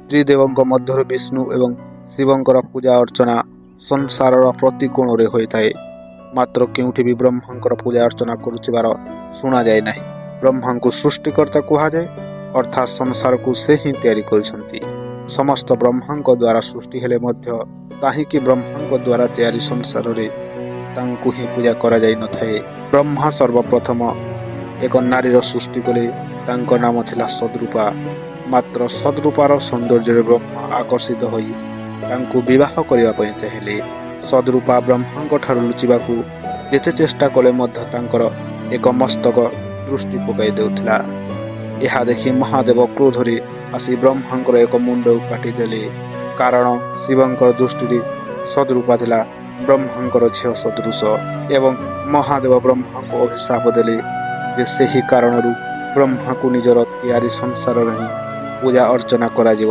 ତ୍ରିଦେବଙ୍କ ମଧ୍ୟରୁ ବିଷ୍ଣୁ ଏବଂ ଶିବଙ୍କର ପୂଜା ଅର୍ଚ୍ଚନା ସଂସାରର ପ୍ରତି କୋଣରେ ହୋଇଥାଏ। ମାତ୍ର କେଉଁଠି ବି ବ୍ରହ୍ମାଙ୍କର ପୂଜା ଅର୍ଚ୍ଚନା କରୁଥିବାର ଶୁଣାଯାଏ ନାହିଁ। ବ୍ରହ୍ମାଙ୍କୁ ସୃଷ୍ଟିକର୍ତ୍ତା କୁହାଯାଏ, ଅର୍ଥାତ୍ ସଂସାରକୁ ସେ ହିଁ ତିଆରି କରିଛନ୍ତି। ସମସ୍ତ ବ୍ରହ୍ମାଙ୍କ ଦ୍ୱାରା ସୃଷ୍ଟି ହେଲେ ମଧ୍ୟ କାହିଁକି ବ୍ରହ୍ମାଙ୍କ ଦ୍ୱାରା ତିଆରି ସଂସାରରେ ତାଙ୍କୁ ହିଁ ପୂଜା କରାଯାଇନଥାଏ? ବ୍ରହ୍ମା ସର୍ବପ୍ରଥମ ଏକ ନାରୀର ସୃଷ୍ଟି କଲେ। ତାଙ୍କ ନାମ ଥିଲା ସଦ୍ରୂପା। ମାତ୍ର ସଦ୍ରୂପାର ସୌନ୍ଦର୍ଯ୍ୟରେ ବ୍ରହ୍ମା ଆକର୍ଷିତ ହୋଇ ତାଙ୍କୁ ବିବାହ କରିବା ପାଇଁ ଚାହିଁଲେ। ସଦ୍ରୂପା ବ୍ରହ୍ମାଙ୍କ ଠାରୁ ଲୁଚିବାକୁ ଯେତେ ଚେଷ୍ଟା କଲେ ମଧ୍ୟ ତାଙ୍କର ଏକ ମସ୍ତକ ଦୃଷ୍ଟି ପକାଇ ଦେଉଥିଲା। ଏହା ଦେଖି ମହାଦେବ କ୍ରୋଧରେ ଆସି ବ୍ରହ୍ମାଙ୍କର ଏକ ମୁଣ୍ଡକୁ କାଟିଦେଲେ, କାରଣ ଶିବଙ୍କର ଦୃଷ୍ଟିରେ ସଦ୍ରୂପା ଥିଲା ବ୍ରହ୍ମାଙ୍କର ଝିଅ ସଦୃଶ। ଏବଂ ମହାଦେବ ବ୍ରହ୍ମାଙ୍କୁ ଅଭିଶାପ ଦେଲେ ଯେ ସେହି କାରଣରୁ ବ୍ରହ୍ମାକୁ ନିଜର ତିଆରି ସଂସାରରେ ହିଁ ପୂଜା ଅର୍ଚ୍ଚନା କରାଯିବ।